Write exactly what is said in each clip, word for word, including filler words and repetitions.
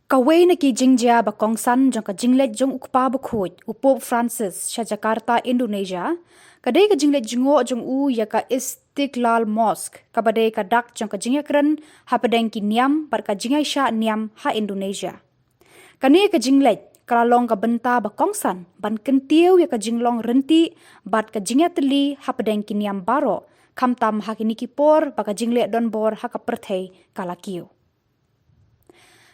Kawei na ki jingjia ba kongsan jong ka jingleit jong u Kpa Bakhuid, u Pope Francis, sha Jakarta, Indonesia, ka dei ka jingleit jngoh jong u ïa ka Istiqlal Mosque, kaba dei ka dak jong ka jingïakren hapdeng ki niam bad ka jingïaishah niam ha Indonesia. Kane ka jingleit ka la long ka bynta ba kongsan ban kyntiew ïa ka jinglong ryntih bad ka jingïatylli hapdeng ki niam baroh, khamtam ha kine ki por ba ka jingleh donbor ha ka pyrthei ka la kiew.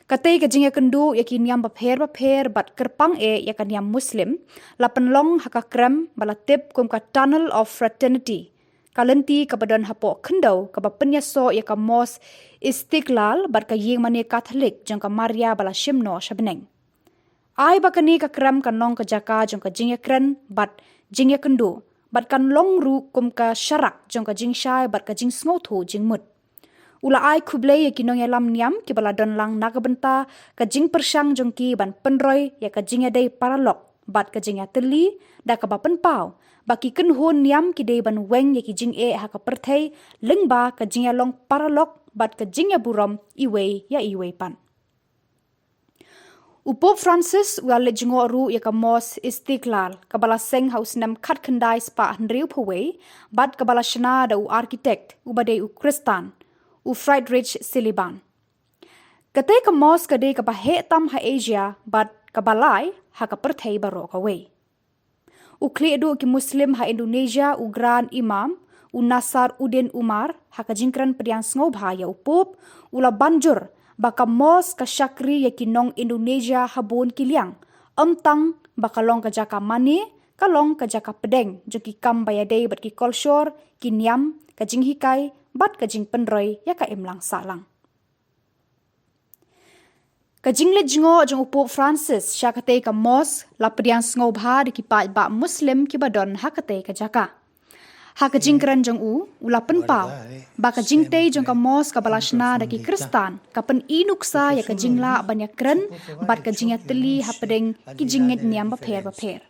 Katei ka jingïakynduh ïa ki niam bapher bapher bad kyrpang eh ïa ka niam Muslim la pynlong ha ka krem ba la tip kum ka Tunnel of Fraternity, ka lynti kaba don hapoh khyndew kaba pynïasoh ïa ka Mosque Istiqlal bad ka ïingmane Katholik jong ka Maria ba la shim noh sha bneng. Ai ba kane ka krem kan long ka jaka jong ka jingïakren bad jingïakynduh, bad kan long ruh kum ka sharak jong ka jingshai bad ka jingsngewthuh jingmut. U la ai khublei ïa ki nongïalam niam kiba la don lang na ka bynta ka jingpyrshang jong ki ban pynroi ïa ka jingïadei paralok bad ka jingïatylli, da kaba pynpaw ba ki kynhun niam ki dei ban weng ïa ki jingeh ha ka pyrthei lyngba ka jingïalong paralok bad ka jingïaburom iwei ïa iwei pat. U Pope Francis u la leit jngoh ruh ïa ka Mosque Istiqlal, kaba la seng ha u snem khatkhyndai spah hynriewphew wei, bad kaba la shna da u architect uba dei u Khristan, u Friedrich Silaban. Katei ka mosque ka dei kaba heh tam ha Asia bad kaba lai ha ka pyrthei baroh kawei. U khlieh duh ki Muslim ha Indonesia, u Grand Imam, u Nasar Uddin Umar, ha ka jingkren pdiang sngewbha ïa u Pope, u la ban jur ba ka mosque ka shakri ïa ki nong Indonesia ha bun ki liang, ym tang ba ka long ka jaka mane, ka long ka jaka pdeng jong ki kam ba ïadei bad ki kolshor, ki niam, ka jinghikai bad ka jingpynroi ïa ka imlang sahlang. Ka jingleit jngoh jong u Pope Francis sha katei ka mosque la pdiang sngewbha da ki paidbah Muslim kiba don ha katei ka jaka. Ha ka jingkren jong u, u la pynpaw ba ka jingtei jong ka mosque kaba la shna da ki Khristan ka pyni nuksa ïa ka jinglah ban ïakren bad ka jingïatylli hapdeng ki jingngeit niam bapher bapher.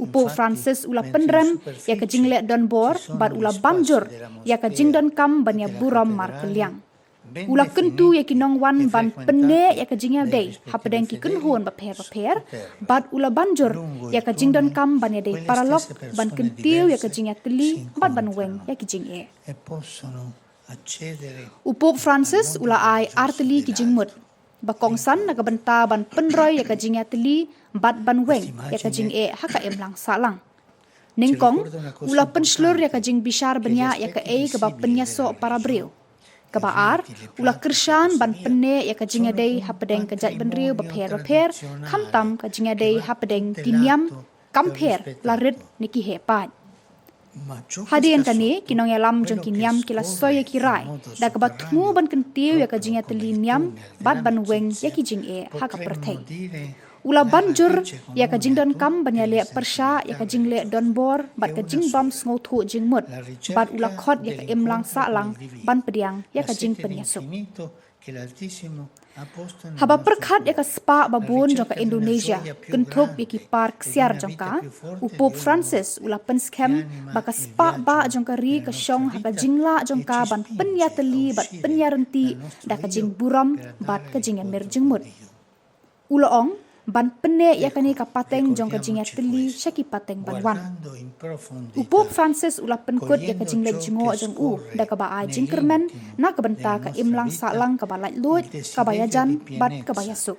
U Pope Francis u la pynrem ïa ka jingleh donbor bad u la ban jur ïa ka jingdonkam ban ïaburom markylliang. U la kyntu ïa ki nongwan ban pynneh ïa ka jingïadei hapdeng ki kynhun bapher bapher, bad u la ban jur ïa ka jingdonkam ban ïadei paralok, ban kyntiew ïa ka jingïatylli bad ban weng ïa ki jingeh. U Pope Francis u la ai artylli ki jingmut ba kongsan na ka bynta ban pynroi ïa ka jingïatylli bad ban weng ïa ka jingeh ha ka imlang sahlang. Nyngkong, u la pynshlur ïa ka jingbishar bniah ïa kaei kaba pynïasoh para briew. Kaba ar, u la kyrshan ban pynneh ïa ka jingïadei hapdeng ka jaitbynriew bapher bapher, khamtam ka jingïadei hapdeng ki niam, kam pher la rit ne ki heh paid. Hadien kane, ki nongïalam jong ki niam ki la soi ïa ki rai da kaba thmu ban kyntiew ïa ka jingïatylli niam bad ban weng ïa ki jingeh ha ka pyrthei. U la ban jur ïa ka jingdonkam ban ïaleh pyrshah ïa ka jingleh donbor bad ka jingbym sngewthuh jingmut, bad u la khot ïa ka imlang sahlang ban pdiang ïa ka jingpynïasuk. Haba pyrkhat ïa ka spah ba bun jong ka Indonesia kynthup ïa ki par ksiar jong ka, u Pope Francis u la pynskhem ba ka spah bah jong ka ri ka shong ha ka jinglah jong ka ban pynïatylli bad pynïaryntih da ka jingburom bad ka jingïamir jingmut. U la ong ban pynneh ïa kane ka pateng jong ka jingïatylli sha ki pateng ban wan. U Pope Francis u la pynkut ïa ka jingleit jngoh jong u da kaba ai jingkyrmen na ka bynta ka imlang sahlang kaba laitluid, kaba ïajan bad kaba ïasuk.